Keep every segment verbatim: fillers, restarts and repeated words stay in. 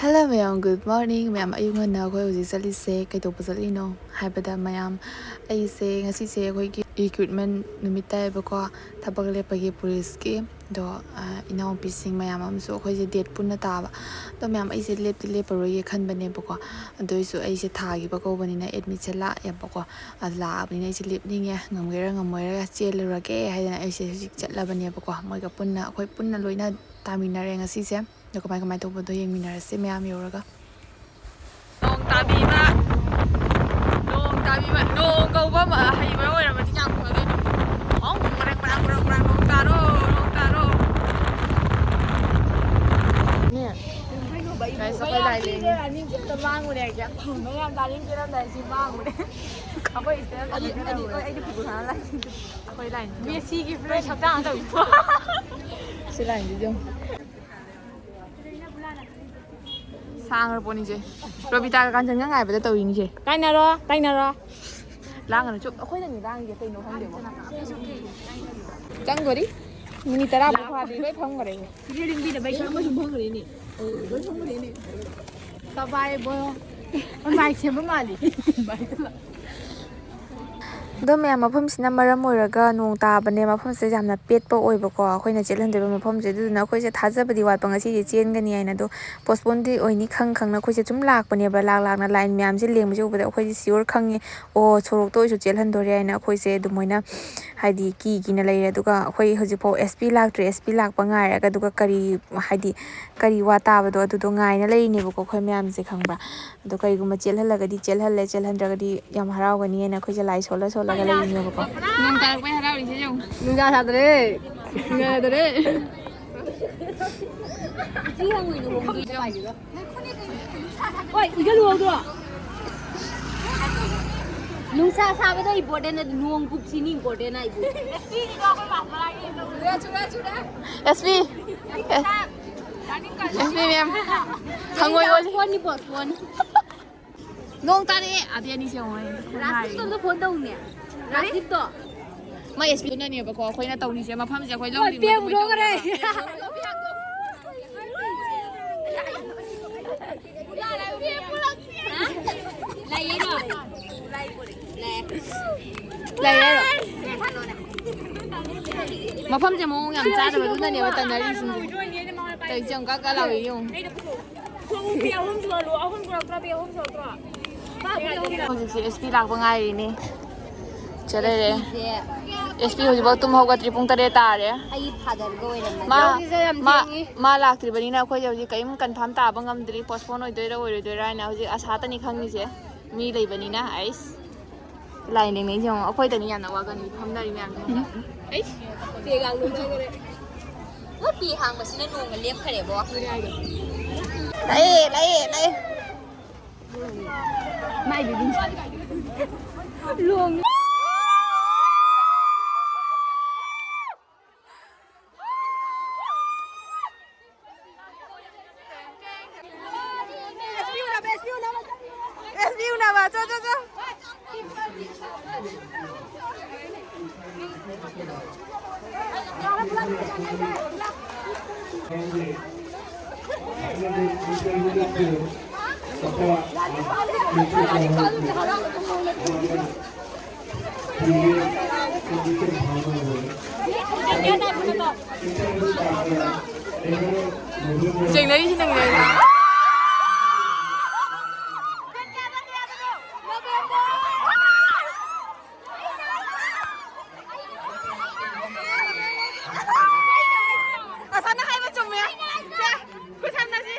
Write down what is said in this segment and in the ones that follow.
Hello ꯃꯌꯥꯝ, good morning꯫ ꯃꯌꯥꯝ, ꯑꯌꯨꯛ ꯉꯟꯅ ꯑꯩꯈꯣꯏ ꯍꯧꯖꯤꯛ ꯆꯠꯂꯤꯁꯦ ꯀꯩꯗꯧꯕ ꯆꯠꯂꯤꯅꯣ ꯍꯥꯏꯕꯗ, ꯃꯌꯥꯝ, ꯑꯩꯁꯦ ꯉꯁꯤꯁꯦ ꯑꯩꯈꯣꯏꯒꯤ recruitment ꯅꯨꯃꯤꯠ ꯇꯥꯏꯌꯦꯕꯀꯣ, ꯊꯕꯛ ꯂꯦꯞꯄꯒꯤ ꯄꯨꯂꯤꯁꯀꯤ꯫ ꯑꯗꯣ, ꯑ, ꯏꯅꯥꯎꯄꯤꯁꯤꯡ ꯃꯌꯥꯝ ꯑꯃꯁꯨ ꯑꯩꯈꯣꯏꯁꯦ date ꯄꯨꯟꯅ ꯇꯥꯕ꯫ ꯑꯗꯣ ꯃꯌꯥꯝ, ꯑꯩꯁꯦ ꯂꯦꯞꯇꯤ ꯂꯦꯞꯄꯔꯣꯏꯒꯦ ꯈꯟꯕꯅꯦꯕꯀꯣ, ꯑꯗꯨ ꯑꯣꯏꯁꯨ ꯑꯩꯁꯦ ꯊꯥꯈꯤꯕ ꯀꯧꯕꯅꯤꯅ admitꯁꯦ ꯂꯥꯛꯑꯦꯕꯀꯣ꯫ ꯑꯗꯨ ꯂꯥꯛꯑꯕꯅꯤꯅ ꯑꯩꯁꯦ ꯂꯦꯞꯅꯤꯡꯉꯦ, ꯉꯝꯒꯦꯔꯥ ꯉꯝꯃꯣꯏꯔꯥ ꯆꯦꯜꯂꯨꯔꯒꯦ ꯍꯥꯏꯗꯅ ꯑꯩꯁꯦ ꯍꯧꯖꯤꯛ ꯆꯠꯂꯕꯅꯦꯕꯀꯣ꯫ ꯃꯣꯏꯒ ꯄꯨꯟꯅ, ꯑꯩꯈꯣꯏ ꯄꯨꯟꯅ ꯂꯣꯏꯅ ꯇꯥꯃꯤꯟꯅꯔꯦ ꯉꯁꯤꯁꯦ꯫ ꯑꯗꯣ ꯀꯃꯥꯏ ꯀꯃꯥꯏ ꯇꯧꯕꯗꯣ ꯌꯦꯡꯃꯤꯟꯅꯔꯁꯦ ꯃꯌꯥꯝ ꯌꯧꯔꯒ꯫ ꯅꯣꯡ ꯇꯥꯕꯤꯕ, ꯅꯣꯡ ꯇꯥꯕꯤꯕ, ꯅꯣꯡ ꯀꯧꯕ ꯑꯃ ꯍꯩꯕ ꯑꯣꯏꯔꯝꯃꯗꯤ ꯀꯌꯥꯝ ꯐꯗꯣꯏꯅꯣ꯫ ꯍꯥꯎ, ꯃꯔꯛ, ꯃꯔꯛ, ꯃꯔꯛ, ꯃꯔꯛ, ꯅꯣꯡ ꯇꯥꯔꯣ, ꯅꯣꯡ ꯇꯥꯔꯣ꯫ Guys, ꯑꯩꯈꯣꯏ ꯂꯥꯏ ꯂꯦꯡꯉꯤ꯫ ꯑꯅꯤ ꯈꯛꯇ ꯃꯥꯡꯉꯨꯔꯦ, ꯃꯌꯥꯝ ꯇꯥꯅꯤꯡ ꯆꯦꯜꯂꯝꯗꯥꯏ ꯁꯤ ꯃꯥꯡꯉꯨꯔꯦ꯫ ꯑꯩꯈꯣꯏ ꯏꯁꯇꯦꯟ ꯑꯅꯤ, ꯑꯅꯤ, ꯑꯩꯗꯤ ꯐꯨꯠꯕꯣꯜ ꯁꯥꯟꯅ ꯂꯥꯛꯏ꯫ ꯑꯩꯈꯣꯏ ꯂꯥꯏꯟ ꯃꯦꯁꯤꯒꯤ ꯐ꯭ꯂꯦ ꯁꯛꯇꯥꯛ ꯇꯧꯏ꯫ ꯁꯤ ꯂꯥꯏꯟꯁꯤ ꯌꯦꯡꯉꯨ꯫ ꯁꯥꯡꯈ꯭ꯔ ꯄꯣꯠꯅꯤꯁꯦ꯫ ꯔꯣꯕꯤꯇꯥꯒ ꯀꯥꯟꯆꯟꯒ ꯉꯥꯏꯕꯗ ꯇꯧꯔꯤꯅꯤꯁꯦ꯫ ꯇꯥꯏꯅꯔꯣ, ꯇꯥꯏꯅꯔꯣ꯫ ꯂꯥꯡꯒꯅꯨ, ꯆꯨꯞ꯫ ꯑꯩꯈꯣꯏꯅꯅꯤ ꯂꯥꯡꯒꯦ ꯀꯩꯅꯣ ꯈꯪꯗꯦꯕꯣ꯫ ꯆꯪꯗꯣꯔꯤ꯫ ꯃꯤꯅꯤꯠ ꯇꯔꯥꯃꯨꯛ ꯐꯥꯗ꯭ꯔꯤ ꯂꯣꯏ ꯐꯝꯈ꯭ꯔꯦ꯫ ꯁꯤꯗꯤ ꯂꯤꯡꯕꯤꯗ ꯃꯩ ꯁꯥꯕ ꯁꯨꯝ ꯐꯝꯈ꯭ꯔꯦꯅꯦ꯫ ꯑꯣ, ꯂꯣꯏ ꯐꯝꯈ꯭ꯔꯦꯅꯦ꯫ ꯀꯕꯥꯏ ꯕꯣ꯫ ꯃꯥꯏꯛ ꯁꯦꯝꯕ ꯃꯥꯜꯂꯤ꯫ ꯑꯗꯣ ꯃꯌꯥꯝ, ꯃꯐꯝꯁꯤꯅ ꯃꯔꯝ ꯑꯣꯏꯔꯒ ꯅꯣꯡ ꯇꯥꯕꯅꯦ, ꯃꯐꯝꯁꯦ ꯌꯥꯝꯅ ꯄꯦꯠꯄ ꯑꯣꯏꯕꯀꯣ, ꯑꯩꯈꯣꯏꯅ ꯆꯦꯜꯍꯟꯗꯣꯏꯕ ꯃꯐꯝꯁꯦ꯫ ꯑꯗꯨꯗꯨꯅ ꯑꯩꯈꯣꯏꯁꯦ ꯊꯥꯖꯕꯗꯤ ꯋꯥꯠꯄ, ꯉꯁꯤꯁꯦ ꯆꯦꯟꯒꯅꯤ ꯍꯥꯏꯅ꯫ ꯑꯗꯣ postponeꯗꯤ ꯑꯣꯏꯅꯤ ꯈꯪ ꯈꯪꯅ ꯑꯩꯈꯣꯏꯁꯦ ꯁꯨꯝ ꯂꯥꯛꯄꯅꯦꯕ꯫ ꯂꯥꯛ ꯂꯥꯛꯅ line ꯃꯌꯥꯝꯁꯦ ꯂꯦꯡꯕꯁꯦ ꯎꯕꯗ ꯑꯩꯈꯣꯏꯁꯦ sure ꯈꯪꯉꯦ, ꯑꯣ, ꯁꯣꯔꯣꯛꯇ ꯑꯣꯏꯁꯨ ꯆꯦꯜꯍꯟꯗꯣꯔꯦ ꯍꯥꯏꯅ ꯑꯩꯈꯣꯏꯁꯦ ꯑꯗꯨꯃꯥꯏꯅ, ꯍꯥꯏꯗꯤ, ꯀꯤ ꯀꯤꯅ ꯂꯩꯔꯦ꯫ ꯑꯗꯨꯒ ꯑꯩꯈꯣꯏ ꯍꯧꯖꯤꯛꯐꯥꯎ SP ꯂꯥꯛꯇ꯭ꯔꯤ꯫ SP ꯂꯥꯛꯄ ꯉꯥꯏꯔꯒ, ꯑꯗꯨꯒ ꯀꯔꯤ, ꯍꯥꯏꯗꯤ, ꯀꯔꯤ ꯋꯥ ꯇꯥꯕꯗꯣ ꯑꯗꯨꯗꯣ ꯉꯥꯏꯅ ꯂꯩꯔꯤꯅꯦꯕꯀꯣ ꯑꯩꯈꯣꯏ ꯃꯌꯥꯝꯁꯦ, ꯈꯪꯕ꯭ꯔꯥ? ꯑꯗꯣ ꯀꯔꯤꯒꯨꯝꯕ ꯆꯦꯜꯍꯜꯂꯒꯗꯤ ꯆꯦꯜꯍꯜꯂꯦ, ꯆꯦꯜꯍꯟꯗ꯭ꯔꯒꯗꯤ ꯌꯥꯝ ꯍꯔꯥꯎꯒꯅꯤ ꯍꯥꯏꯅ ꯑꯩꯈꯣꯏꯁꯦ ꯂꯥꯏ ꯁꯣꯜꯂ ꯁꯣꯜꯂꯒ ꯂꯩꯔꯤꯅꯦꯕꯀꯣ꯫ ꯅꯣꯡ ꯇꯥꯔꯛꯄꯩ ꯍꯔꯥꯎꯔꯤꯁꯦ ꯌꯦꯡꯉꯨ꯫ ꯅꯨꯡꯁꯥ ꯁꯥꯗ꯭ꯔꯦ꯫ ꯅꯨꯡꯉꯥꯏꯗꯔꯦ꯫ ꯏꯆꯦ ꯍꯪꯉꯣꯏ ꯂꯨꯍꯣꯡꯕꯗꯣ ꯄꯥꯏꯒꯦꯔꯣ? ꯍꯣꯏ, ꯏꯒ ꯂꯨꯍꯣꯡꯗ꯭ꯔꯣ? ꯅꯨꯡꯁꯥ ꯁꯥꯕꯗꯣ important ꯅꯠꯇꯦ, ꯅꯣꯡ ꯀꯨꯞꯁꯤꯅꯤ important ꯍꯥꯏꯕꯨ꯫ SP, SP ma'am, ꯍꯪꯉꯣꯏ ꯑꯣꯜꯂꯤ꯫ Postpone ꯅꯤ, postpone꯫ ꯅꯣꯡ ꯇꯥꯔꯛꯑꯦ꯫ ꯑꯗꯩ ꯑꯅꯤꯁꯦ ꯑꯃꯨꯛ ꯔꯥꯁꯤꯞꯇꯣ ꯑꯝꯇ phone ꯇꯧꯅꯦ꯫ ꯔꯥꯁꯤꯞꯇꯣ꯫ ꯃꯣꯏ SP ꯗꯨꯅꯅꯦꯕꯀꯣ ꯑꯩꯈꯣꯏꯅ ꯇꯧꯔꯤꯁꯦ, ꯃꯐꯝꯁꯦ ꯑꯩꯈꯣꯏ ꯂꯧꯔꯤꯕ ꯄꯦꯝ ꯃꯇꯨꯡ ꯏꯟꯅ ꯒ꯭ꯔꯣꯒꯔꯦ꯫ ꯇꯧꯔꯤꯕ꯫ ꯂꯩꯌꯦ꯫ ꯃꯐꯝꯁꯦ ꯃꯑꯣꯡ ꯌꯥꯝ ꯆꯥꯗꯕ, ꯑꯗꯨꯅꯅꯦꯕ ꯇꯟꯅꯔꯤꯁꯤꯡꯁꯦ꯫ ꯇꯧꯔꯤꯁꯦ ꯌꯦꯡꯉꯨ, ꯀꯛ ꯀꯛ ꯂꯥꯎꯔꯤ ꯌꯦꯡꯉꯨ꯫ ꯍꯧꯖꯤꯛꯁꯦ ꯑꯦꯁ ꯄꯤ ꯂꯥꯛꯄ ꯉꯥꯏꯔꯤꯅꯦ꯫ ꯆꯠꯂꯔꯦ꯫ ꯑꯦꯁ ꯄꯤ ꯍꯧꯖꯤꯛꯐꯥꯎ ꯇꯨꯝ ꯍꯧꯒꯠꯇ꯭ꯔꯤ, ꯄꯨꯡ ꯇꯔꯦꯠ ꯇꯥꯔꯦ꯫ ꯑꯩ ꯐꯥꯗꯔꯒ ꯑꯣꯏꯔꯝꯃꯅꯤ꯫ ꯃꯥ, ꯌꯥꯎꯁꯤꯁꯦ ꯌꯥꯝ ꯃꯥ, ꯊꯦꯡꯉꯤ꯫ ꯃꯥ ꯂꯥꯛꯇ꯭ꯔꯤꯕꯅꯤꯅ ꯑꯩꯈꯣꯏꯁꯦ ꯍꯧꯖꯤꯛ ꯀꯔꯤꯝ ꯀꯟꯐꯥꯔꯝ ꯇꯥꯕ ꯉꯝꯗ꯭ꯔꯤ꯫ ꯄꯣꯁꯄꯣꯟ ꯑꯣꯏꯗꯣꯏꯔꯥ ꯑꯣꯏꯔꯣꯏꯗꯣꯏꯔꯥ ꯍꯥꯏꯅ ꯍꯧꯖꯤꯛ ꯑꯁꯥꯇꯅꯤ ꯈꯪꯉꯤꯁꯦ꯫ ꯃꯤ ꯂꯩꯕꯅꯤꯅ꯫ ꯑꯩꯁ꯫ ꯂꯥꯏꯟ ꯂꯦꯡꯅꯩꯁꯦ ꯌꯦꯡꯉꯣ, ꯑꯩꯈꯣꯏꯗꯅꯤ ꯌꯥꯝꯅ ꯋꯥꯒꯟ ꯐꯝꯅꯔꯤ ꯃꯌꯥꯝꯁꯦ꯫ ꯑꯩꯁ꯫ ꯆꯦꯒ ꯅꯣꯛꯅꯈ꯭ꯔꯦ꯫ ꯄꯤ ꯍꯥꯡꯕꯁꯤꯅ ꯅꯣꯡꯃ ꯂꯦꯞꯈ꯭ꯔꯦꯕꯣ꯫ ꯂꯥꯛꯑꯦ, ꯂꯥꯛꯑꯦ, ꯂꯥꯛꯑꯦ꯫ ꯃꯥꯏꯗꯨꯗꯤ꯫ ꯂꯣꯡ꯫ ꯑꯦꯁ ꯕꯤ ꯎꯅꯕ, ꯆꯣ, ꯆꯣ, ꯆꯣ꯫ ꯌꯦꯡꯅꯔꯤꯁꯤ ꯅꯪ ꯌꯦꯡꯅꯔꯤꯁꯤ꯫ ꯑꯁꯥꯅ ꯍꯥꯏꯕ ꯆꯨꯝꯃꯦ꯫ ꯁꯦ, ꯈꯨꯠ ꯁꯝꯅꯁꯤ꯫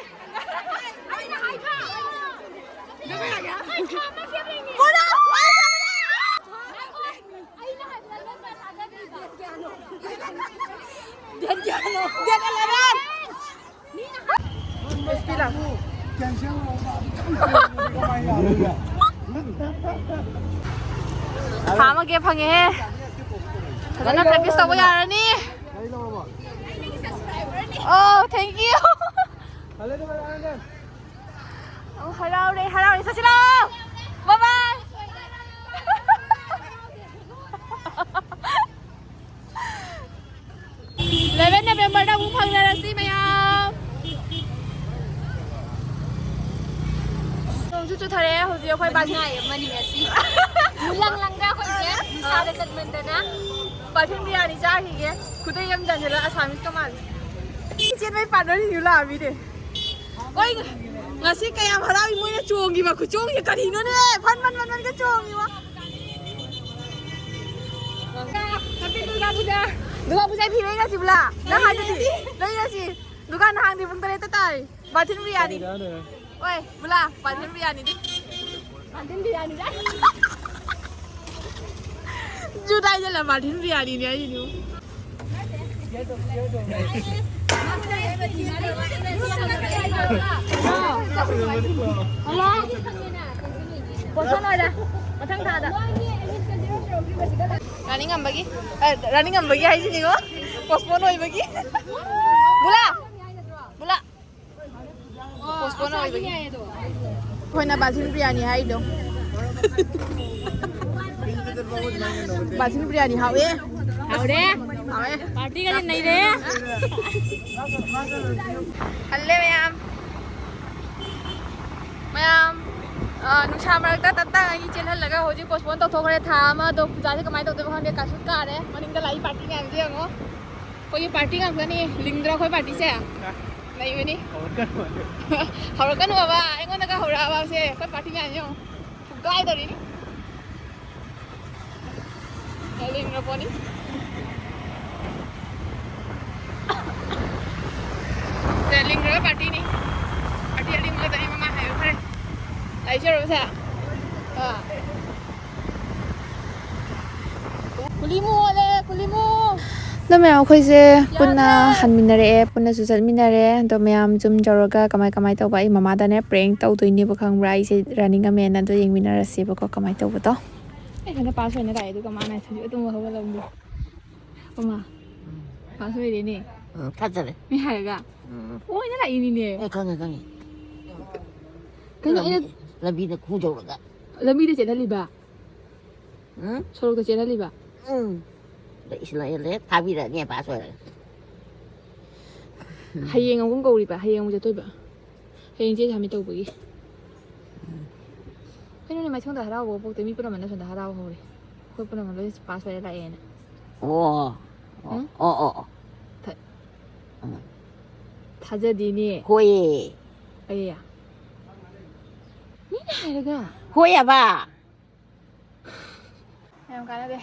ꯊꯥ ꯑꯃ gap ꯐꯪꯉꯦꯍꯦ꯫ ꯐꯖꯅ practice ꯇꯧꯕ ꯌꯥꯔꯅꯤ꯫ Oh, thank you. ꯑꯣ, ꯍꯔꯥꯎꯔꯦ, ꯍꯔꯥꯎꯔꯦ꯫ ꯆꯠꯁꯤ ꯂꯥꯛꯑꯣ꯫ Bye bye. Eleven November ꯗ ꯑꯃꯨꯛ ꯐꯪꯅꯔꯁꯤ ꯃꯌꯥꯝ꯫ ꯆꯨꯊꯔꯛꯑꯦ ꯍꯧꯖꯤꯛ ꯑꯩꯈꯣꯏ ꯕꯥꯁꯤꯡ꯫ ꯅꯨꯡꯉꯥꯏ ꯑꯃꯅꯤ ꯉꯁꯤ꯫ ꯂꯪ ꯂꯪꯗ ꯑꯩꯈꯣꯏꯁꯦ ꯅꯨꯡꯁꯥꯗ ꯆꯠꯃꯟꯗꯅ꯫ ꯕꯥꯁꯤꯡ ꯕꯤꯔꯌꯥꯅꯤ ꯆꯥꯈꯤꯒꯦ꯫ ꯈꯨꯗꯩ ꯑꯃ ꯆꯟꯁꯤꯜꯂ ꯑꯁꯥꯃꯤꯁꯀ ꯃꯥꯜꯂꯦ꯫ ꯆꯦꯟꯕꯩ ꯄꯥꯔꯠꯅꯔꯁꯤꯡꯁꯨ ꯂꯥꯛꯑꯃꯤꯅꯦ꯫ ꯍꯣꯏ, ꯉꯁꯤ ꯀꯌꯥꯝ ꯍꯔꯥꯎꯏ ꯃꯣꯏꯅ ꯆꯣꯡꯈꯤꯕ ꯈꯨꯆꯣꯡꯁꯦ ꯀꯔꯤꯅꯣꯅꯦ? ꯐꯟ ꯐꯟ ꯐꯟ ꯐꯟꯒ ꯆꯣꯡꯉꯤꯕ꯫ Happy Durga Puja꯫ Durga Puja ꯐꯤ ꯂꯩꯔꯁꯤ ꯕꯨꯂꯥ꯫ ꯅꯪ ꯍꯥꯏꯗꯨꯗꯤ ꯂꯩꯔꯁꯤ꯫ ꯗꯨꯀꯥꯟ ꯍꯥꯡꯗꯦ ꯄꯨꯡ ꯇꯔꯦꯠꯇ ꯇꯥꯔꯤ꯫ ꯕꯥꯊꯤꯟ ꯕꯤꯔꯌꯥꯅꯤ꯫ ꯑꯣꯏ ꯕꯨꯂꯥ, ꯕꯥꯊꯤꯟ ꯕꯤꯔꯌꯥꯅꯤꯗꯤ꯫ ꯕꯥꯊꯤꯟ ꯕꯤꯔꯌꯥꯅꯤ ꯆꯥꯏ꯫ ꯖꯨꯗꯥꯏ ꯆꯠꯂ ꯕꯥꯊꯤꯟ ꯕꯤꯔꯌꯥꯅꯤꯅꯦ ꯍꯥꯏꯁꯤꯅꯤ꯫ ꯍꯜꯂꯣ꯫ ꯄꯣꯁꯄꯣꯟ ꯑꯣꯏꯔꯦ꯫ ꯃꯊꯪ ꯊꯥꯗ꯫ ꯔꯥꯅꯤ ꯉꯝꯕꯒꯤ꯫ ꯑ, ꯔꯥꯅꯤ ꯉꯝꯕꯒꯤ ꯍꯥꯏꯁꯤꯅꯤꯀꯣ꯫ ꯄꯣꯁꯄꯣꯟ ꯑꯣꯏꯕꯒꯤ꯫ ꯕꯨꯂꯥ꯫ ꯕꯨꯂꯥ꯫ ꯄꯣꯁꯄꯣꯟ ꯑꯣꯏꯕꯒꯤ꯫ ꯑꯩꯈꯣꯏꯅ ꯕꯥꯁꯤꯟ ꯕꯤꯔꯌꯥꯅꯤ ꯍꯥꯏꯗꯣ꯫ ꯕꯥꯁꯤꯟ ꯕꯤꯔꯌꯥꯅꯤ ꯍꯥꯎꯋꯦ꯫ ꯍꯥꯎꯔꯦ꯫ ꯍꯥꯎꯋꯦ꯫ ꯄꯥꯔꯇꯤꯒꯗꯤ ꯅꯩꯔꯦ꯫ ꯍꯜꯂꯦ ꯃꯌꯥꯝ꯫ ꯃꯌꯥꯝ, ꯑ, ꯅꯨꯡꯁꯥ ꯃꯔꯛꯇ ꯇꯞ ꯇꯥꯉꯩꯒꯤ ꯆꯦꯜꯍꯜꯂꯒ ꯍꯧꯖꯤꯛ ꯄꯣꯁꯄꯣꯟ ꯇꯧꯊꯣꯛꯈ꯭ꯔꯦ꯫ ꯊꯥ ꯑꯃꯗꯣ ꯄꯨꯖꯥꯁꯦ ꯀꯃꯥꯏꯅ ꯇꯧꯗꯣꯏꯅꯣ ꯈꯪꯗꯦ꯫ ꯀꯥꯁꯨ ꯀꯥꯔꯦ꯫ ꯃꯅꯤꯡꯗ ꯂꯥꯛꯏ ꯄꯥꯔꯇꯤ ꯃꯌꯥꯝꯁꯦ ꯌꯦꯡꯉꯣ꯫ ꯑꯩꯈꯣꯏꯒꯤ ꯄꯥꯔꯇꯤ ꯉꯥꯛꯇꯅꯤ꯫ ꯂꯤꯡꯗ꯭ꯔꯣ ꯑꯩꯈꯣꯏ ꯄꯥꯔꯇꯤꯁꯦ? ꯂꯩꯕꯅꯤ꯫ ꯍꯧꯔꯛꯀꯅꯨ ꯕꯕꯥ, ꯑꯩꯉꯣꯟꯗꯒ ꯍꯧꯔꯛꯑꯕꯁꯦ ꯑꯩꯈꯣꯏ ꯄꯥꯔꯇꯤ ꯃꯌꯥꯝꯁꯦ ꯌꯦꯡꯉꯣ꯫ ꯐꯨꯒꯥꯏꯗꯧꯔꯤꯅꯤ꯫ ꯂꯤꯡꯈ꯭ꯔ ꯄꯣꯠꯅꯤ꯫ ꯁꯦ, ꯂꯤꯡꯈ꯭ꯔꯕ ꯄꯥꯔꯇꯤꯅꯤ꯫ ꯄꯥꯔꯇꯤ ꯑꯂꯤꯡꯕꯗꯅꯤ ꯃꯃꯥ ꯍꯥꯏꯕ ꯐꯔꯦ꯫ ꯂꯥꯏꯖꯔꯨꯔꯁꯦ꯫ ꯑꯥ꯫ ꯀꯨꯂꯤꯃꯨ ꯑꯣꯜꯂꯦ, ꯀꯨꯂꯤꯃꯨ꯫ ꯑꯗꯣ ꯃꯌꯥꯝ ꯑꯩꯈꯣꯏꯁꯦ ꯄꯨꯟꯅ ꯌꯥꯗ꯭ꯔꯦ꯫ ꯍꯟꯃꯤꯟꯅꯔꯛꯑꯦ, ꯄꯨꯟꯅꯁꯨ ꯆꯠꯃꯤꯟꯅꯔꯦ꯫ ꯑꯗꯣ ꯃꯌꯥꯝ ꯖꯨꯝ ꯇꯧꯔꯒ ꯀꯃꯥꯏ ꯀꯃꯥꯏ ꯇꯧꯕ ꯑꯩ ꯃꯃꯥꯗꯅꯦ ꯄ꯭ꯔꯦꯡ ꯇꯧꯗꯣꯏꯅꯦꯕ ꯈꯪꯕ꯭ꯔꯥ? ꯑꯩꯁꯦ ꯔꯟꯅꯤꯡ ꯑꯃꯦꯟ ꯑꯗꯣ ꯌꯦꯡꯃꯤꯟꯅꯔꯁꯦꯕꯀꯣ ꯀꯃꯥꯏ ꯇꯧꯕꯗꯣ꯫ ꯑꯩ ꯏꯊꯟꯇ ꯄꯥꯁ ꯑꯣꯏꯅ ꯂꯥꯛꯑꯦ ꯑꯗꯨꯒ ꯃꯥꯅ ꯁꯤꯁꯨ ꯑꯗꯨꯝ ꯍꯧꯒꯠꯂꯝꯗꯦ꯫ ꯑꯃ ꯄꯥꯁ ꯑꯣꯏꯔꯦꯅꯦ꯫ ꯎꯝ, ꯐꯖꯔꯦ꯫ ꯃꯤ ꯍꯥꯏꯔꯒ ꯎꯝ꯫ ꯑꯣꯏꯅ ꯂꯥꯛꯏꯅꯤꯅꯦ꯫ ꯑꯦ, ꯈꯪꯉꯦ, ꯈꯪꯉꯦ꯫ ꯀꯩꯅꯣ ꯂꯝꯕꯤ-, ꯑꯩꯅ ꯂꯝꯕꯤꯗ ꯈꯣꯡꯖꯧꯔꯒ꯫ ꯂꯝꯕꯤꯗ ꯆꯦꯜꯍꯜꯂꯤꯕ? ꯎꯝ? ꯁꯣꯔꯣꯛꯇ ꯆꯦꯜꯍꯜꯂꯤꯕ? ꯎꯝ꯫ ꯑꯗ ꯏꯁꯤꯜꯂ ꯏꯜꯂꯦ, ꯊꯥꯕꯤꯔꯛꯑꯅꯤ ꯄꯥꯁ ꯑꯣꯏꯔꯒ꯫ ꯍꯌꯦꯡ ꯑꯃꯨꯛ ꯀꯧꯔꯤꯕ? ꯍꯌꯦꯡ ꯑꯃꯨꯛ ꯆꯠꯇꯣꯏꯕ? ꯍꯌꯦꯡ ꯆꯦ ꯁꯥꯃꯤꯠ ꯇꯧꯕꯒꯤ꯫ ꯎꯝ꯫ ꯀꯩꯅꯣꯅꯦ, ꯃꯥꯏꯁꯣꯝꯗ ꯍꯔꯥꯎꯕ ꯄꯣꯛꯇꯦ, ꯃꯤ ꯄꯨꯝꯅꯃꯛꯅ ꯁꯣꯝꯗ ꯍꯔꯥꯎ ꯍꯧꯔꯦ, ꯑꯩꯈꯣꯏ ꯄꯨꯝꯅꯃꯛ ꯂꯣꯏ ꯄꯥꯁ ꯑꯣꯏꯔ ꯂꯥꯛꯑꯦꯅ꯫ ꯑꯣ ꯑꯣ ꯎꯝ? ꯑꯣ ꯑꯣ ꯑꯣ ꯊ- ꯎꯝ. ꯊꯥꯖꯗꯦꯅꯦ꯫ ꯍꯣꯏꯌꯦ. ꯑꯩ ꯃꯤꯅ ꯍꯥꯏꯔꯒ ꯍꯣꯏꯌꯦꯕ. ꯌꯥꯝ ꯀꯥꯟꯅꯗꯦ꯫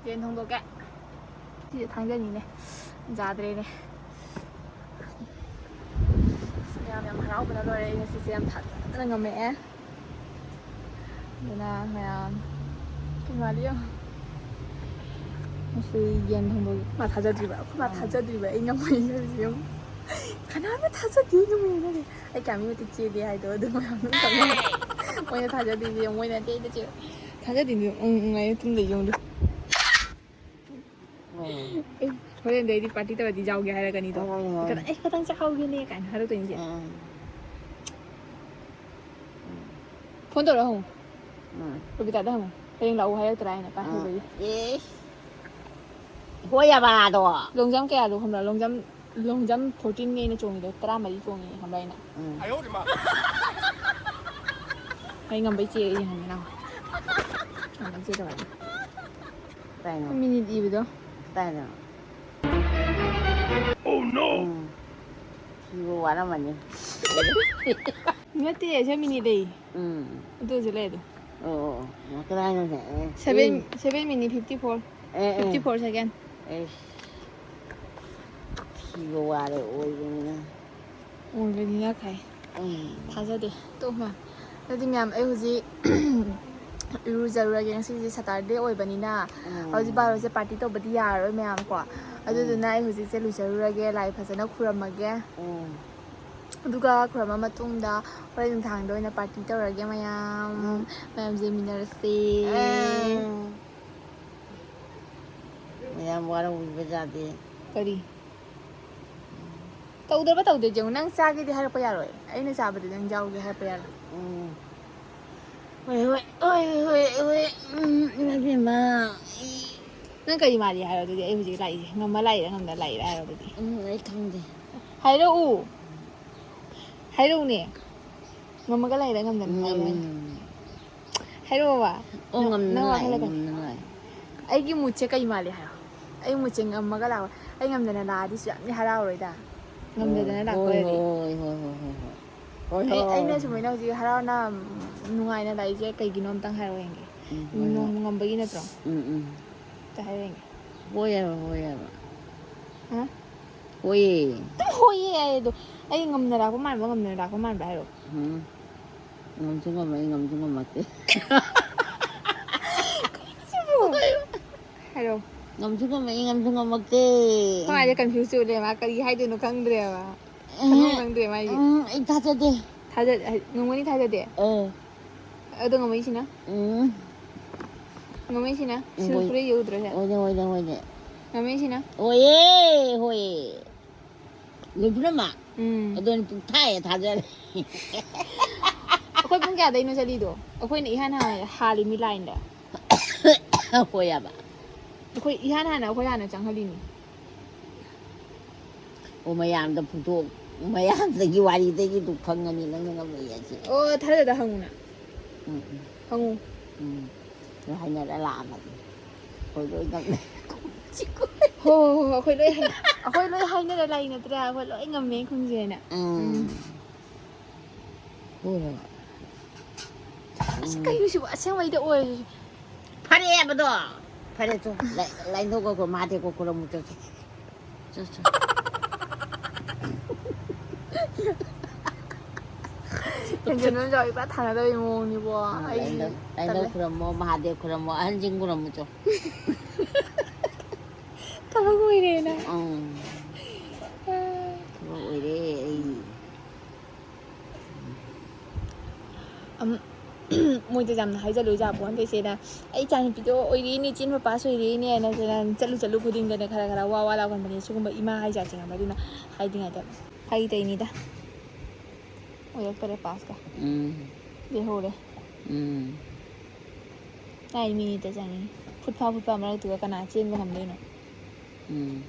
ꯌꯦꯟ ꯊꯣꯡꯗꯣꯛꯀꯦ꯫ ꯁꯤꯁꯦ ꯊꯥꯡꯖꯅꯤꯅꯦ, ꯌꯥꯗ꯭ꯔꯦꯅꯦ꯫ ꯃꯌꯥꯝ ꯌꯥꯝ ꯍꯔꯥꯎꯕꯅ ꯂꯣꯏꯔꯦ꯫ ꯑꯩ ꯉꯁꯤꯁꯦ ꯌꯥꯝ ꯊꯥꯖꯗꯅ ꯉꯝꯃꯛꯑꯦ꯫ ꯑꯗꯨꯅ ꯃꯌꯥꯝ, ꯏꯃꯥꯗꯤ ꯌꯦꯡꯉꯣ꯫ ꯉꯁꯤ ꯌꯦꯟ ꯊꯣꯡꯕꯒꯤ ꯃꯥ ꯊꯥꯖꯗ꯭ꯔꯤꯕ, ꯑꯩꯈꯣꯏ ꯃꯥ ꯊꯥꯖꯗ꯭ꯔꯤꯕ ꯑꯩ ꯉꯝꯃꯣꯏ ꯍꯥꯏꯕꯁꯦ ꯌꯦꯡꯉꯣ꯫ ꯀꯅꯥꯝꯇ ꯊꯥꯖꯗꯦ ꯑꯩ ꯉꯝꯃꯣꯏ ꯍꯥꯏꯅꯗꯦ꯫ ꯑꯩ ꯀꯌꯥꯝ ꯃꯇꯤꯛ ꯆꯦꯜꯂꯤ ꯍꯥꯏꯗꯣ ꯑꯗꯨ ꯃꯌꯥꯝꯗꯨ ꯈꯪꯉꯦ꯫ ꯃꯣꯏꯅ ꯊꯥꯖꯗꯦ ꯌꯦꯡꯉꯣ, ꯃꯣꯏꯅ ꯑꯇꯩ ꯑꯇꯩ ꯆꯦꯜꯂꯤ꯫ ꯊꯥꯖꯗꯦ ꯎꯝ ꯎꯝ ꯍꯥꯏꯅ ꯇꯨꯡꯗ ꯌꯦꯡꯉꯨ꯫ ꯎꯝ. ꯑꯦ, ꯍꯣꯔꯦꯟꯗꯩꯗꯤ ꯄꯥꯔꯇꯤ ꯇꯧꯔꯗꯤ ꯌꯥꯎꯒꯦ ꯍꯥꯏꯔꯛꯀꯅꯤꯗꯣ꯫ ꯎꯝ, ꯎꯝ. ꯈꯤꯇꯪ, ꯑꯦ, ꯈꯤꯇꯪ ꯆꯥꯍꯧꯒꯦꯅꯦ ꯀꯥꯏꯅ ꯍꯥꯏꯔꯛꯇꯣꯏꯅꯤ ꯁꯦ꯫ ꯎꯝ. ꯐꯣꯟ ꯇꯧꯔ ꯍꯪꯉꯨ꯫ ꯎꯝ. ꯔꯣꯕꯤꯇꯥꯗ ꯍꯪꯉꯨ꯫ ꯍꯌꯦꯡ ꯂꯥꯛꯎ ꯍꯥꯏꯔꯛꯇ꯭ꯔꯥ ꯍꯥꯏꯅ ꯄꯥꯏ ꯍꯧꯕꯒꯤ꯫ ꯑꯦ. ꯍꯣꯏ ꯌꯥꯕꯗꯣ. ꯂꯣꯡꯖꯝ ꯀꯌꯥꯗꯣ ꯈꯪꯕ꯭ꯔꯥ? ꯂꯣꯡꯖꯝ, ꯂꯣꯡꯖꯝ ꯐꯣꯔꯇꯤꯟꯅꯦ ꯑꯩꯅ ꯆꯣꯡꯉꯤꯗꯣ, ꯇꯔꯥꯃꯔꯤ ꯆꯣꯡꯉꯤ ꯈꯪꯕ꯭ꯔꯥ ꯑꯩꯅ? ꯎꯝ. ꯑꯩ ꯉꯝꯕꯩ ꯆꯦ ꯌꯦꯡꯍꯟꯒꯦ ꯅꯪ꯫ ꯉꯝꯕꯩ ꯆꯦ ꯇꯧꯔꯒ꯫ ꯀꯩꯅꯣ? ꯃꯤꯅꯤꯠ ꯏꯕꯗꯣ꯫ ꯀꯩꯅꯣ? ꯎꯝ. ꯊꯤꯕ ꯋꯥꯔꯝꯃꯅꯤ. ꯅꯠꯇꯦ, ꯁꯦ ꯃꯤꯅꯤꯠ ꯂꯩ꯫ ꯎꯝ. ꯑꯗꯨꯁꯨ ꯂꯩ ꯑꯗꯣ꯫ ꯑꯣ, ꯑꯣ, ꯑꯣ. ꯀꯗꯥꯏꯅꯣꯅꯦ? ꯑꯦ. Seven, seven minute fifty four. ꯑꯦ, ꯑꯦ. Fifty four second. ꯑꯦ. ꯊꯤꯕ ꯋꯥꯔꯦ ꯑꯣꯏꯕꯅꯤꯅ. ꯑꯣꯏꯕꯅꯤꯅ ꯈꯥꯏ꯫ ꯎꯝ. ꯊꯥꯖꯗꯦ꯫ ꯇꯣꯛꯃ꯫ ꯑꯗꯨꯗꯤ ꯃꯌꯥꯝ, ꯑꯩ ꯍꯧꯖꯤꯛ ꯏꯔꯨꯖꯔꯨꯔꯒꯦ꯫ ꯉꯁꯤꯁꯦ ꯁꯇꯔꯗꯦ ꯑꯣꯏꯕꯅꯤꯅ ꯎꯝ. ꯍꯧꯖꯤꯛ ꯕꯥꯔꯣꯁꯦ ꯄꯥꯔꯇꯤ ꯇꯧꯕꯗꯤ ꯌꯥꯔꯔꯣꯏ ꯃꯌꯥꯝ ꯀꯣ꯫ ꯑꯗꯨꯗꯨꯅ ꯑꯩ ꯍꯧꯖꯤꯛꯁꯦ ꯂꯨꯖꯔꯨꯔꯒꯦ, ꯂꯥꯏ ꯐꯖꯅ ꯈꯨꯔꯝꯃꯒꯦ꯫ ꯎꯝ. ꯑꯗꯨꯒ ꯈꯨꯔꯝꯃ ꯃꯇꯨꯡꯗ ꯍꯣꯔꯦꯟ ꯅꯨꯡꯗꯥꯡꯗ ꯑꯣꯏꯅ ꯄꯥꯔꯇꯤ ꯇꯧꯔꯒꯦ ꯃꯌꯥꯝ꯫ ꯎꯝ. ꯃꯌꯥꯝ ꯌꯦꯡꯃꯤꯟꯅꯔꯁꯦ꯫ ꯎꯝ. ꯃꯌꯥꯝ ꯋꯥꯔꯧꯕꯤꯕ ꯌꯥꯗꯦ꯫ ꯀꯔꯤ? ꯇꯧꯗꯕ ꯇꯧꯗꯦ ꯌꯦꯡꯉꯨ, ꯅꯪ ꯆꯥꯒꯦꯗꯤ ꯍꯥꯏꯔꯛꯄ ꯌꯥꯔꯣꯏ, ꯑꯩꯅ ꯆꯥꯕꯗꯤ ꯅꯪ ꯌꯥꯎꯒꯦ ꯍꯥꯏꯔꯛꯄ ꯌꯥꯔꯣꯏ꯫ ꯎꯝ. ꯍꯣꯏ, ꯍꯣꯏ, ꯍꯣꯏ, ꯍꯣꯏ, ꯍꯣꯏ. ꯎꯝ, ꯏꯃꯥꯏꯕꯦꯝꯃ. ꯅꯪ ꯀꯔꯤ ꯃꯥꯜꯂꯤ ꯍꯥꯏꯔꯣ ꯑꯗꯨꯗꯤ? ꯑꯩ ꯍꯧꯖꯤꯛ ꯂꯥꯛꯏꯁꯦ ꯉꯝꯃ ꯂꯥꯛꯏꯔꯥ ꯉꯝꯗ ꯂꯥꯛꯏꯔꯥ ꯍꯥꯏꯔꯣ ꯑꯗꯨꯗꯤ? ꯎꯝ, ꯑꯩ ꯈꯪꯗꯦ. ꯍꯥꯏꯔꯛꯎ, ꯍꯥꯏꯔꯛꯎꯅꯦ꯫ ꯉꯝꯃꯒ ꯂꯥꯛꯏꯔꯥ ꯉꯝꯗꯅ ꯂꯥꯛꯏꯔꯥ? ꯎꯝ. ꯍꯥꯏꯔꯛꯑꯣꯕ꯫ ꯑꯣ, ꯉꯝꯅ ꯅꯪ ꯂꯥꯛꯑꯦ, ꯋꯥꯈꯜꯗ ꯀꯩ- ꯉꯝꯅ ꯂꯥꯛꯑꯦ꯫ ꯑꯩꯒꯤ ꯃꯨꯠꯁꯦ ꯀꯩ ꯃꯥꯜꯂꯤ ꯍꯥꯏꯔꯣ? ꯑꯩ ꯃꯨꯠꯁꯦ ꯉꯝꯃꯒ ꯂꯥꯛꯄ꯫ ꯑꯩ ꯉꯝꯗꯅ ꯂꯥꯛꯑꯗꯤ ꯁꯨ ꯌꯥꯝꯗꯤ ꯍꯔꯥꯎꯔꯣꯏꯗ꯫ ꯉꯝꯗꯗꯅ ꯍꯣꯏ, ꯂꯥꯛꯄ ꯑꯣꯏꯔꯗꯤ꯫ ꯍꯣꯏ, ꯍꯣꯏ, ꯍꯣꯏ, ꯍꯣꯏ, ꯍꯣꯏ꯫ ꯍꯣꯏ, ꯑꯩ ꯍꯣꯏ꯫ ꯑꯩꯅ ꯁꯨꯃꯥꯏꯅ ꯍꯧꯖꯤꯛ ꯍꯔꯥꯎꯅ ꯅꯨꯡꯉꯥꯏꯅ ꯂꯥꯛꯏꯁꯦ ꯀꯩꯒꯤꯅꯣ ꯑꯝꯇꯪ ꯍꯥꯏꯔꯛꯑꯣ ꯌꯦꯡꯒꯦ꯫ ꯎꯝ, ꯍꯣꯏ, ꯅꯣꯡ ꯍꯣꯏ꯫ ꯉꯝꯕꯒꯤ ꯅꯠꯇ꯭ꯔꯣ? ꯎꯝ, ꯎꯝ꯫ ꯑꯝꯇ ꯍꯥꯏꯔꯛꯑꯣ ꯌꯦꯡꯒꯦ꯫ ꯍꯣꯏ ꯍꯥꯏꯕ, ꯍꯣꯏ ꯍꯥꯏꯕ꯫ ꯍꯥ? ꯍꯣꯏꯌꯦ꯫ ꯑꯗꯨꯝ ꯍꯣꯏꯌꯦ ꯍꯥꯏꯌꯦ ꯑꯗꯣ꯫ ꯑꯩ ꯉꯝꯅ ꯂꯥꯛꯄ ꯃꯥꯟꯕ, ꯉꯝꯅ ꯂꯥꯛꯄ ꯃꯥꯟꯕ ꯍꯥꯏꯔꯛꯑꯣ꯫ ꯎꯝ꯫ ꯉꯝꯁꯨ ꯉꯝꯃꯛꯏ, ꯉꯝꯁꯨ ꯉꯝꯃꯛꯇꯦ꯫ ꯍꯥꯏꯔꯛꯑꯣ꯫ ꯉꯝꯁꯨ ꯉꯝꯃꯛꯏ, ꯉꯝꯁꯨ ꯉꯝꯃꯛꯇꯦ꯫ ꯃꯥꯁꯦ confuse ꯆꯠꯂꯦ, ꯃꯥ ꯀꯔꯤ ꯍꯥꯏꯗꯣꯏꯅꯣ ꯈꯪꯗ꯭ꯔꯦꯕ꯫ ꯑꯦ꯫ ꯈꯪꯐꯝ ꯈꯪꯗ꯭ꯔꯦ ꯃꯥꯏꯁꯦ꯫ ꯎꯝ, ꯑꯩ ꯊꯥꯖꯗꯦ꯫ ꯊꯥꯖ-, ꯍꯥꯏ-, ꯉꯝꯒꯅꯤ ꯊꯥꯖꯗꯦ? ꯑꯦ꯫ ꯑꯗꯣ ꯉꯝꯃꯛꯏꯁꯤꯅ? ꯎꯝ꯫ ꯉꯝꯃꯛꯏꯁꯤꯅ? ꯎꯝ, ꯁꯤꯅ ꯍꯣꯏ꯫ ꯐꯨꯔꯤꯠ ꯌꯧꯗ꯭ꯔꯣ ꯁꯤꯅ? ꯍꯣꯏꯅꯦ, ꯍꯣꯏꯅꯦ, ꯍꯣꯏꯅꯦ꯫ ꯉꯝꯃꯛꯏꯁꯤꯅ? ꯍꯣꯏꯌꯦ, ꯍꯣꯏꯌꯦ꯫ ꯂꯣꯏ ꯄꯨꯝꯅꯃꯛ? ꯎꯝ꯫ ꯑꯗꯨꯅ ꯄꯨꯡꯊꯥ ꯍꯦꯛ ꯊꯥꯖꯔꯦ꯫ ꯑꯩꯈꯣꯏ ꯄꯨꯡ ꯀꯌꯥꯗꯩꯅꯣ ꯆꯠꯂꯤꯗꯣ? ꯑꯩꯈꯣꯏꯅ ꯏꯍꯥꯟ ꯍꯥꯟꯅ ꯍꯥꯜꯂꯤꯃꯤ ꯂꯥꯏꯟꯗ꯫ ꯍꯣꯏ ꯍꯥꯏꯕ꯫ ꯑꯩꯈꯣꯏ ꯏꯍꯥꯟ ꯍꯥꯟꯅ ꯑꯩꯈꯣꯏ ꯍꯥꯟꯅ ꯆꯪꯍꯜꯂꯤꯅꯤ꯫ ꯑꯣ, ꯃꯌꯥꯝꯗ ꯐꯣꯡꯗꯣꯛ-, ꯃꯌꯥꯝꯗꯒꯤ ꯋꯥꯔꯤꯗꯒꯤ ꯑꯗꯨ ꯈꯪꯉꯅꯤ ꯅꯪꯅ ꯉꯝꯃꯛꯏ ꯍꯥꯏꯁꯦ꯫ ꯑꯣ, ꯊꯥꯖꯗ ꯍꯪꯉꯨꯅ꯫ ꯎꯝ, ꯎꯝ, ꯍꯪꯉꯨ꯫ ꯎꯝ꯫ ꯑꯗꯨ ꯍꯥꯏꯅꯔ ꯂꯥꯛꯑꯕꯅꯤ꯫ ꯑꯩꯈꯣꯏ ꯂꯣꯏ ꯉꯝꯃꯦ꯫ ꯍꯣ, ꯍꯣ, ꯍꯣ, ꯑꯩꯈꯣꯏ ꯂꯣꯏ ꯍꯥꯏ-, ꯑꯩꯈꯣꯏ ꯂꯣꯏ ꯍꯥꯏꯅꯔ ꯂꯥꯛꯏ ꯅꯠꯇ꯭ꯔꯥ? ꯑꯩꯈꯣꯏ ꯂꯣꯏ ꯉꯝꯃꯦ ꯈꯨꯝꯁꯦꯅ꯫ ꯎꯝ꯫ ꯍꯣꯏ ꯍꯥꯏꯕ꯫ ꯑꯁ, ꯀꯩꯅꯣ ꯁꯤꯕꯨ? ꯑꯁꯦꯡꯕꯩꯗꯤ ꯑꯣꯏꯔꯁꯨ꯫ ꯐꯔꯦ ꯍꯥꯏꯕꯗꯣ꯫ ꯐꯔꯦ, ꯆꯣ꯫ ꯂꯥꯏ-, ꯂꯥꯏꯟꯊꯧ ꯀꯧꯈ꯭ꯔꯣ, ꯃꯍꯥꯗꯦꯕ ꯀꯧꯈ꯭ꯔꯣ, ꯑꯃꯨꯛ ꯆꯠꯁꯤ꯫ ꯆꯠ, ꯆꯠ꯫ ꯍꯦꯟꯖꯟꯕ ꯌꯥꯎ, ꯏꯄꯥ ꯊꯥꯅꯗꯕꯩ ꯃꯑꯣꯡꯅꯤꯕꯣ꯫ ꯑꯥ, ꯑꯩ ꯂꯥꯏꯟꯗ-, ꯂꯥꯏꯟꯗꯧ ꯇꯜꯂꯦ꯫ ꯈꯨꯔꯝꯃꯣ, ꯃꯍꯥꯗꯦꯕ ꯈꯨꯔꯝꯃꯣ, ꯑꯍꯟꯁꯤꯡ ꯈꯨꯔꯝꯃꯨ ꯆꯣ꯫ ꯊꯕꯛ ꯑꯣꯏꯔꯦꯅ꯫ ꯎꯝ꯫ ꯊꯕꯛ ꯑꯣꯏꯔꯦ ꯑꯩ꯫ ꯑꯝ, ꯃꯣꯏꯗ ꯌꯥꯝꯅ ꯍꯥꯏꯖꯜꯂꯨ ꯌꯥꯄꯣꯟꯇꯦ ꯏꯆꯦꯗ꯫ "ꯑꯩ ꯏꯆꯥꯅꯨꯄꯤꯗꯣ ꯑꯣꯏꯔꯦꯅꯦ, ꯆꯦꯟꯕ ꯄꯥꯁ ꯑꯣꯏꯔꯦꯅꯦ" ꯍꯥꯏꯅ ꯆꯠꯂꯨ ꯆꯠꯂꯨ ꯈꯨꯗꯤꯡꯗꯅꯦ ꯈꯔ ꯈꯔ ꯋꯥ ꯋꯥ ꯂꯥꯎꯒꯟꯕꯅꯦ꯫ ꯁꯤꯒꯨꯝꯕ ꯏꯃꯥ ꯍꯥꯏꯖꯥꯠꯁꯦ ꯈꯪꯕ꯭ꯔꯥ? ꯑꯗꯨꯅ ꯍꯥꯏꯗ꯭ꯔꯤꯉꯩꯗ꯫ ꯐꯥꯒꯤ ꯇꯧꯔꯤꯅꯤꯗ꯫ ꯑꯣꯏꯔꯛꯇꯔꯦ ꯄꯥꯁꯀ꯫ ꯎꯝ꯫ ꯂꯩꯍꯧꯔꯦ꯫ ꯎꯝ꯫ ꯇꯥꯏ ꯃꯤꯅꯤꯠꯇ ꯆꯪꯉꯤ꯫ ꯐꯨꯠ ꯐꯥ ꯐꯨꯠ ꯐꯥ ꯃꯔꯛꯇꯨꯗ ꯀꯅꯥ ꯆꯦꯟꯕ ꯉꯝꯗꯣꯏꯅꯣ? ꯎꯝ꯫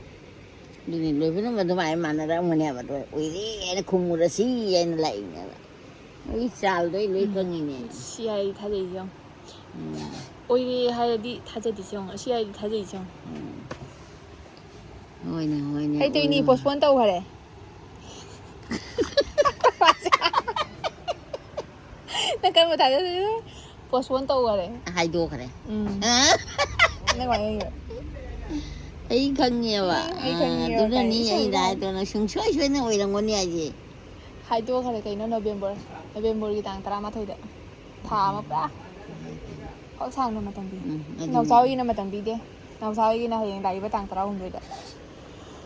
ꯑꯗꯨꯅꯤ, ꯂꯣꯏ ꯄꯨꯝꯅꯃꯛ ꯑꯗꯨꯃꯥꯏꯅ ꯃꯥꯟꯅꯔꯝꯒꯅꯦꯕ꯫ ꯑꯗꯣ ꯑꯣꯏꯔꯦ ꯍꯥꯏꯅ ꯈꯨꯝꯃꯨꯔꯁꯤ ꯍꯥꯏꯅ ꯂꯥꯛꯏꯅꯦꯕ꯫ ꯑꯩ ꯆꯥꯜꯗꯣ ꯑꯩ ꯂꯣꯏ ꯎꯝ꯫ ꯈꯪꯉꯤꯅꯦ꯫ ꯁꯤ ꯍꯥꯏ ꯊꯥꯖꯩꯁꯦ ꯌꯦꯡꯉꯣ꯫ ꯑꯣꯏꯔꯦ ꯍꯥꯏꯔꯗꯤ ꯊꯥꯖꯗꯦ ꯁꯦ ꯌꯦꯡꯉꯣ, ꯑꯁꯤ ꯍꯥꯏꯔꯗꯤ ꯊꯥꯖꯩ ꯁꯦ ꯌꯦꯡꯉꯣ꯫ ꯍꯣꯏꯅꯦ, ꯍꯣꯏꯅꯦ, ꯍꯩꯇꯣꯏꯅꯤ, ꯑꯣꯏꯔꯣ꯫ Postpone ꯇꯧꯈꯔꯦ꯫ ꯅꯪ ꯀꯔꯝꯕ ꯊꯥꯖꯗꯣꯏꯅꯣ? Postpone ꯇꯧꯈꯔꯦ꯫ ꯍꯥꯏꯗꯣꯛꯈ꯭ꯔꯦ꯫ ꯎꯝ꯫ ꯑ? ꯅꯪ ꯋꯥꯍꯩꯗꯣ꯫ ꯑꯩ ꯈꯪꯉꯦꯕ꯫ ꯑꯩ ꯈꯪꯉꯦꯕ ꯑꯗꯨꯅꯅꯤ ꯀꯥꯏꯅ ꯑꯩꯅ ꯏꯁꯧ ꯍꯥꯏꯗꯣ ꯅꯪ ꯁꯨꯡꯁꯣꯏ ꯁꯣꯏꯗꯅ ꯑꯣꯏꯔꯝꯒꯅꯤ ꯍꯥꯏꯁꯦ꯫ ꯍꯥꯏꯗꯣꯛꯈ꯭ꯔꯦ ꯀꯩꯅꯣ, November, November ꯒꯤ ꯇꯥꯡ ꯇꯔꯥꯃꯥꯊꯣꯏꯗ꯫ ꯊꯥ ꯑꯃ ꯄꯨꯔꯥ ꯄꯥꯛ ꯁꯥꯡꯅ ꯃꯇꯝ ꯄꯤ꯫ ꯎꯝ, ꯑꯗꯨꯅꯤ꯫ ꯅꯥꯎꯆꯥ ꯍꯣꯏꯒꯤꯅ ꯃꯇꯝ ꯄꯤꯗꯦ꯫ ꯅꯥꯎꯆꯥ ꯍꯣꯏꯒꯤꯅ ꯍꯌꯦꯡ ꯂꯥꯛꯏꯕ ꯇꯥꯡ ꯇꯔꯥꯍꯨꯝꯗꯣꯏꯗ꯫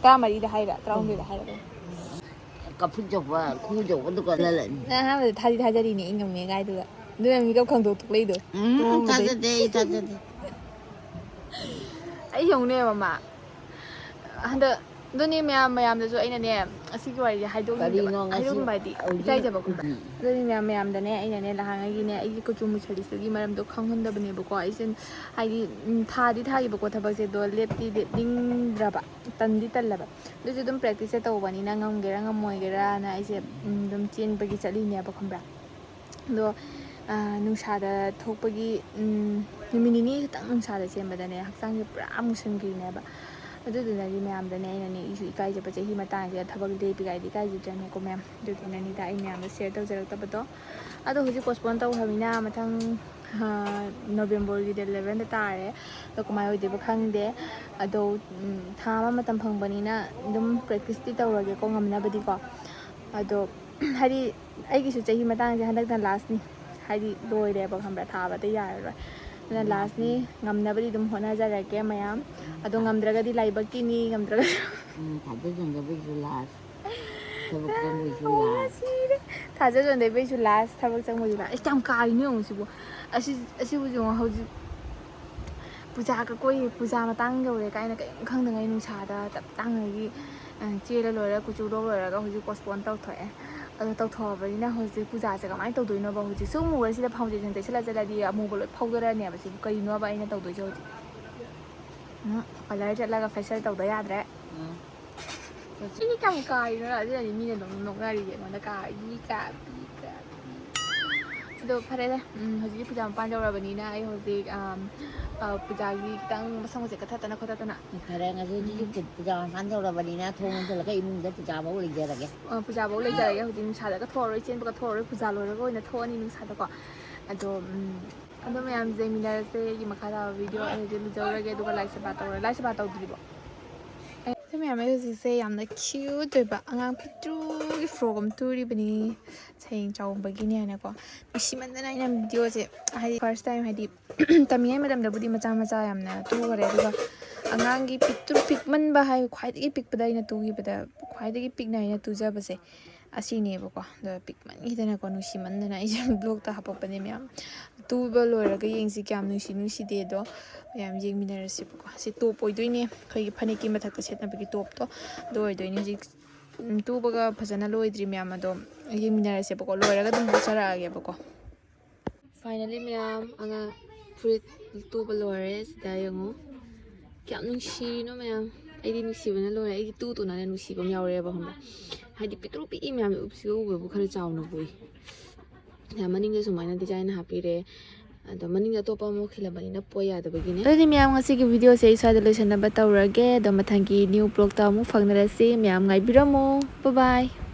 ꯇꯔꯥꯃꯔꯤꯗ ꯍꯥꯏꯔ, ꯇꯔꯥꯍꯨꯝꯗꯣꯏꯗ ꯍꯥꯏꯔꯒ꯫ ꯀꯐꯨ ꯆꯧꯕ, ꯈꯨ ꯆꯧꯕ ꯗꯨꯀꯥꯟ ꯂꯜꯂꯅꯤ꯫ ꯅꯪ ꯑꯍꯥꯟꯕꯗ ꯊꯥꯗꯤ ꯊꯥꯖꯔꯤꯅꯦ ꯑꯩ ꯉꯝꯃꯦ ꯀꯥꯏꯗꯨꯒ꯫ ꯑꯗꯨꯅ ꯃꯤꯀꯞ ꯈꯪꯗꯣꯛ ꯊꯣꯛꯂꯛꯏꯗꯣ꯫ ꯎꯝ, ꯇꯣꯛꯑꯣ, ꯊꯥꯖꯗꯦ, ꯑꯩ ꯊꯥꯖꯗꯦ꯫ ꯑꯩ ꯌꯦꯡꯉꯨꯅꯦ ꯃꯃꯥ꯫ ꯍꯟꯗꯛ ꯑꯗꯨꯅꯦ ꯃꯌꯥꯝ, ꯃꯌꯥꯝꯗꯁꯨ ꯑꯩꯅꯅꯦ ꯑꯁꯤꯒꯤ ꯋꯥꯔꯤꯁꯦ ꯍꯥꯏꯗꯣꯛꯅꯤꯡꯗꯕ꯫ ꯀꯔꯤꯅꯣ ꯉꯁꯤ ꯍꯥꯏꯗꯣꯛꯅꯤꯡꯕ ꯍꯥꯏꯗꯤ ꯍꯧꯖꯤꯛ ꯏꯀꯥꯏꯖꯕꯒꯨꯝꯕ꯫ ꯎꯝ꯫ ꯑꯗꯨꯅꯦ ꯃꯌꯥꯝ, ꯃꯌꯥꯝꯗꯅꯦ ꯑꯩꯅꯅꯦ ꯅꯍꯥꯟꯉꯩꯒꯤꯅꯦ ꯑꯩꯒꯤ ꯀꯨꯆꯨ ꯃꯨꯁꯜꯂꯤꯁꯤꯒꯤ ꯃꯔꯝꯗꯣ ꯈꯪꯍꯟꯗꯕꯅꯦꯕꯀꯣ꯫ ꯑꯩꯁꯦ ꯍꯥꯏꯗꯤ, ꯎꯝ, ꯊꯥꯗꯤ ꯊꯥꯈꯤꯕꯀꯣ ꯊꯕꯛꯁꯦ, ꯑꯗꯣ ꯂꯦꯞꯇꯤ ꯂꯦꯞꯅꯤꯡꯗ꯭ꯔꯕ, ꯇꯟꯗꯤ ꯇꯜꯂꯕ꯫ ꯑꯗꯨꯁꯨ ꯑꯗꯨꯝ practice ꯁꯦ ꯇꯧꯕꯅꯤꯅ ꯉꯝꯒꯦꯔꯥ ꯉꯝꯃꯣꯏꯒꯦꯔꯥꯅ ꯑꯩꯁꯦ, ꯎꯝ, ꯑꯗꯨꯝ ꯆꯦꯟꯕꯒꯤ ꯆꯠꯂꯤꯅꯦꯕ, ꯈꯪꯕ꯭ꯔꯥ? ꯑꯗꯣ, ꯑ, ꯅꯨꯡꯁꯥꯗ ꯊꯣꯛꯄꯒꯤ, ꯎꯝ, ꯅꯨꯃꯤꯠ ꯅꯤꯅꯤ ꯈꯛꯇꯪ ꯅꯨꯡꯁꯥꯗ ꯆꯦꯟꯕꯗꯅꯦ ꯍꯛꯆꯥꯡꯁꯦ ꯄꯨꯔꯥ ꯃꯨꯁꯟꯈ꯭ꯔꯤꯅꯦꯕ꯫ ꯑꯗꯨꯗꯨꯅꯗꯤ ꯃꯌꯥꯝꯗꯅꯦ ꯑꯩꯅꯅꯦ, ꯑꯩꯁꯨ ꯏꯀꯥꯏꯖꯕ, ꯆꯍꯤ ꯃꯇꯥꯡꯁꯤꯗ ꯊꯕꯛ ꯂꯦꯞꯄꯤ ꯀꯥꯏꯗꯤ ꯏꯀꯥꯏꯖꯗ꯭ꯔꯅꯦꯀꯣ ꯃꯌꯥꯝ꯫ ꯑꯗꯨꯗꯨꯅꯅꯤꯗ ꯑꯩ ꯃꯌꯥꯝꯗ share ꯇꯧꯖꯔꯛꯇꯕꯗꯣ꯫ ꯑꯗꯣ ꯍꯧꯖꯤꯛ postpone ꯇꯧꯈ꯭ꯔꯃꯤꯅ ꯃꯊꯪ, ꯑ, November ꯒꯤ date eleven ꯗ ꯇꯥꯔꯦ꯫ ꯑꯗꯣ ꯀꯃꯥꯏꯅ ꯑꯣꯏꯗꯣꯏꯕ ꯈꯪꯗꯦ꯫ ꯑꯗꯣ, ꯎꯝ, ꯊꯥ ꯑꯃ ꯃꯇꯝ ꯐꯪꯕꯅꯤꯅ ꯑꯗꯨꯝ practice ꯇꯤ ꯇꯧꯔꯒꯦꯀꯣ, ꯉꯝꯅꯕꯗꯤꯀꯣ꯫ ꯑꯗꯣ ꯍꯥꯏꯗꯤ ꯑꯩꯒꯤꯁꯨ ꯆꯍꯤ ꯃꯇꯥꯡꯁꯦ ꯍꯟꯗꯛꯅ last ꯅꯤ꯫ ꯍꯥꯏꯗꯤ ꯂꯣꯏꯔꯦꯕ, ꯈꯪꯕ꯭ꯔꯥ? ꯊꯥꯕ ꯑꯇꯩ ꯌꯥꯔꯔꯣꯏ꯫ ꯑꯗꯨꯅ last ꯅꯤ꯫ ꯉꯝꯅꯕꯗꯤ ꯑꯗꯨꯝ ꯍꯣꯠꯅꯖꯔꯛꯀꯦ ꯃꯌꯥꯝ꯫ ꯑꯗꯣ ꯉꯝꯗ꯭ꯔꯒꯗꯤ ꯂꯥꯏꯕꯛꯀꯤꯅꯤ, ꯉꯝꯗ꯭ꯔꯒꯗꯤ ꯎꯝ, ꯊꯥꯖ ꯆꯪꯗꯕꯩꯁꯨ last꯫ ꯊꯕꯛ ꯆꯪꯕꯩꯁꯨ last꯫ ꯁꯤꯔꯦ꯫ ꯊꯥꯖ ꯆꯪꯗꯕꯩꯁꯨ last, ꯊꯕꯛ ꯆꯪꯕꯩꯁꯨ last꯫ ꯑꯁ, ꯌꯥꯝ ꯀꯥꯔꯤꯅꯣ ꯌꯦꯡꯉꯨ ꯁꯤꯕꯨ꯫ ꯑꯁꯤ, ꯑꯁꯤꯕꯨ ꯌꯦꯡꯉꯣ, ꯍꯧꯖꯤꯛ ꯄꯨꯖꯥꯒ ꯀꯣꯏ, ꯄꯨꯖꯥ ꯃꯇꯥꯡ ꯌꯧꯔꯦ ꯀꯥꯏꯅ ꯀꯔꯤꯝ ꯈꯪꯗꯉꯩ ꯅꯨꯡꯁꯥꯗ ꯇꯞ ꯇꯥꯡꯉꯩꯒꯤ, ꯑ, ꯆꯦꯜꯂ ꯂꯣꯏꯔ, ꯀꯨꯆꯨ ꯂꯣꯛ ꯂꯣꯏꯔꯒ ꯍꯧꯖꯤꯛ postpone ꯇꯧꯊꯣꯛꯑꯦ꯫ ꯑꯗꯣ ꯇꯧꯊꯣꯛꯑꯕꯅꯤꯅ ꯍꯧꯖꯤꯛ ꯄꯨꯖꯥꯁꯦ ꯀꯃꯥꯏꯅ ꯇꯧꯗꯣꯏꯅꯣꯕ? ꯍꯧꯖꯤꯛ ꯁꯨꯝ ꯃꯨꯔꯁꯤꯗ foundation ꯇꯩꯁꯜꯂ ꯆꯠꯂꯗꯤ ꯑꯃꯨꯕ ꯂꯣꯏ ꯐꯧꯗꯣꯔꯛꯑꯅꯦꯕ꯫ ꯁꯤꯕꯨ ꯀꯔꯤꯅꯣꯕ ꯑꯩꯅ ꯇꯧꯗꯣꯏꯁꯦ ꯍꯧꯖꯤꯛ? ꯎꯝ, parlour ꯆꯠꯂꯒ facial ꯇꯧꯗ ꯌꯥꯗ꯭ꯔꯦ꯫ ꯎꯝ꯫ ꯁꯤꯗꯤ ꯀꯌꯥꯝ ꯀꯥꯔꯤꯅꯣ? ꯑꯗꯨꯅꯅꯤ ꯃꯤꯅ ꯑꯗꯨꯝ ꯅꯣꯛꯅꯔꯤꯁꯦ ꯑꯩꯉꯣꯟꯗ, "ꯀꯥꯔꯤ, ꯀꯥꯕꯤ, ꯀꯥꯕꯤ"꯫ ꯑꯗꯣ ꯐꯔꯦꯗ, ꯎꯝ, ꯍꯧꯖꯤꯛꯇꯤ ꯄꯨꯖꯥ ꯃꯄꯥꯟ ꯌꯧꯔꯕꯅꯤꯅ ꯑꯩ ꯍꯧꯖꯤꯛ, ꯑꯝ, ꯑ, ꯄꯨꯖꯥꯒꯤ ꯈꯤꯇꯪ ꯃꯁꯛ ꯃꯁꯛ ꯀꯠꯊꯠꯇꯅ ꯈꯣꯠꯇꯠꯇꯅ꯫ ꯐꯔꯦ, ꯉꯁꯤꯗꯤ ꯄꯨ- ꯄꯨꯖꯥ ꯃꯄꯥꯟ ꯌꯧꯔꯕꯅꯤꯅ ꯊꯣꯡ ꯂꯣꯟꯁꯤꯜꯂꯒ ꯏꯃꯨꯡꯗ ꯄꯨꯖꯥ ꯐꯧ ꯂꯩꯖꯔꯒꯦ꯫ ꯑ, ꯄꯨꯖꯥ ꯐꯧ ꯂꯩꯖꯔꯒꯦ꯫ ꯍꯧꯖꯤꯛ ꯅꯨꯡꯁꯥꯗꯒ ꯊꯣꯛꯑꯔꯣꯏ, ꯆꯦꯟꯕꯒ ꯊꯣꯛꯑꯔꯣꯏ, ꯄꯨꯖꯥ ꯂꯣꯏꯔꯒ ꯑꯣꯏꯅ ꯊꯣꯛꯑꯅꯤ ꯅꯨꯡꯁꯥꯗꯀꯣ꯫ ꯑꯗꯣ, ꯎꯝ, ꯑꯗꯣ ꯃꯌꯥꯝꯁꯦ ꯌꯦꯡꯃꯤꯟꯅꯔꯁꯦ꯫ ꯑꯩꯒꯤ ꯃꯈꯥ ꯇꯥꯕ ꯚꯤꯗꯤꯑꯣ ꯑꯩ ꯍꯧꯖꯤꯛ ꯂꯨꯖꯧꯔꯒꯦ, ꯑꯗꯨꯒ ꯂꯥꯏ ꯁꯦꯕꯥ ꯇꯧꯔꯦ꯫ ꯂꯥꯏ ꯁꯦꯕꯥ ꯇꯧꯗ꯭ꯔꯤꯕꯣ? ꯑꯦ, ꯁꯤ ꯃꯌꯥꯝ ꯑꯩ ꯍꯧꯖꯤꯛꯁꯦ ꯌꯥꯝꯅ cute ꯑꯣꯏꯕ ꯑꯉꯥꯡ ꯄꯤꯛꯇ꯭ꯔꯨꯒꯤ frock ꯑꯃ ꯇꯨꯔꯤꯕꯅꯤ꯫ ꯁꯌꯦꯡ ꯆꯥꯎꯝꯕꯒꯤꯅꯤ ꯍꯥꯏꯅꯀꯣ꯫ ꯅꯨꯡꯁꯤꯃꯟꯗꯅ ꯑꯩꯅ ꯚꯤꯗꯤꯑꯣꯁꯦ, ꯍꯥꯏꯗꯤ first time, ꯍꯥꯏꯗꯤ ꯇꯝꯃꯤꯉꯩ ꯃꯇꯝꯗꯕꯨꯗꯤ ꯃꯆꯥ ꯃꯆꯥ ꯌꯥꯝꯅ ꯇꯨꯈꯔꯦ, ꯑꯗꯨꯒ ꯑꯉꯥꯡꯒꯤ ꯄꯤꯛꯇ꯭ꯔꯨ ꯄꯤꯛꯃꯟꯕ ꯍꯥꯏ, ꯈ꯭ꯋꯥꯏꯗꯒꯤ ꯄꯤꯛꯄꯗ ꯑꯩꯅ ꯇꯨꯈꯤꯕꯗ, ꯈ꯭ꯋꯥꯏꯗꯒꯤ ꯄꯤꯛꯅ ꯑꯩꯅ ꯇꯨꯖꯕꯁꯦ ꯑꯁꯤꯅꯦꯕꯀꯣ꯫ ꯑꯗꯣ ꯄꯤꯛꯃꯟꯈꯤꯗꯅꯀꯣ, ꯅꯨꯡꯁꯤꯃꯟꯗꯅ ꯑꯩꯁꯦ vlogꯇ ꯍꯥꯞꯄꯛꯄꯅꯦ ꯃꯌꯥꯝ꯫ ꯇꯨꯕ ꯂꯣꯏꯔꯒ ꯌꯦꯡꯁꯤ ꯀꯌꯥꯝ ꯅꯨꯡꯁꯤ ꯅꯨꯡꯁꯤꯗꯦꯗꯣ ꯃꯌꯥꯝ ꯌꯦꯡꯃꯤꯟꯅꯔꯁꯦꯕꯀꯣ꯫ ꯁꯤ top ꯑꯣꯏꯗꯣꯏꯅꯦ, ꯑꯩꯈꯣꯏꯒꯤ ꯐꯅꯦꯛꯀꯤ ꯃꯊꯛꯇ ꯁꯦꯠꯅꯕꯒꯤ topꯇꯣ, ꯑꯗꯨ ꯑꯣꯏꯗꯣꯏꯅꯦ꯫ ꯍꯧꯖꯤꯛ, ꯎꯝ, ꯇꯨꯕꯒ ꯐꯖꯅ ꯂꯣꯏꯗ꯭ꯔꯤ ꯃꯌꯥꯝ, ꯑꯗꯣ ꯌꯦꯡꯃꯤꯟꯅꯔꯁꯦꯕꯀꯣ꯫ ꯂꯣꯏꯔꯒ ꯑꯗꯨꯝ ꯎꯠꯆꯔꯛꯑꯒꯦꯕꯀꯣ꯫ Finally ꯃꯌꯥꯝ, ꯑꯉꯥꯡ ꯐꯨꯔꯤꯠ ꯇꯨꯕ ꯂꯣꯏꯔꯦ꯫ ꯁꯤꯗ ꯌꯦꯡꯉꯨ, ꯀꯌꯥꯝ ꯅꯨꯡꯁꯤꯔꯤꯅꯣ ꯃꯌꯥꯝ꯫ ꯑꯩꯗꯤ ꯅꯨꯡꯁꯤꯕꯅ ꯂꯣꯏꯔꯦ꯫ ꯑꯩꯗꯤ ꯇꯨ ꯇꯨꯅꯅꯦ ꯅꯨꯡꯁꯤꯕ ꯑꯃ ꯌꯥꯎꯔꯦꯕ, ꯈꯪꯕ꯭ꯔꯥ? ꯍꯥꯏꯗꯤ ꯄꯤꯛꯇ꯭ꯔꯨ ꯄꯤꯛꯏ ꯃꯌꯥꯝ, ꯎꯞꯁꯤꯒ ꯎꯕꯕꯨ ꯈꯔ ꯆꯥꯎꯅꯕꯨ ꯎꯏ꯫ ꯌꯥꯝ ꯃꯅꯤꯡꯗ ꯁꯨꯃꯥꯏꯅ design ꯍꯥꯞꯄꯤꯔꯦ꯫ ꯑꯗꯣ ꯃꯅꯤꯡꯗ ꯑꯇꯣꯞꯄ ꯑꯃ ꯈꯤꯜꯂꯕꯅꯤꯅ ꯄꯣ ꯌꯥꯗꯕꯒꯤꯅꯦ꯫ ꯑꯗꯨꯗꯤ ꯃꯌꯥꯝ, ꯉꯁꯤꯒꯤ videoꯁꯦ ꯑꯩ ꯁ꯭ꯋꯥꯏꯗ ꯂꯣꯏꯁꯤꯟꯅꯕ ꯇꯧꯔꯒꯦ꯫ ꯑꯗꯣ ꯃꯊꯪꯒꯤ new vlogꯇ ꯑꯃꯨꯛ ꯐꯪꯅꯔꯁꯤ꯫ ꯃꯌꯥꯝ ꯉꯥꯏꯕꯤꯔꯝꯃꯣ꯫ Bye bye꯫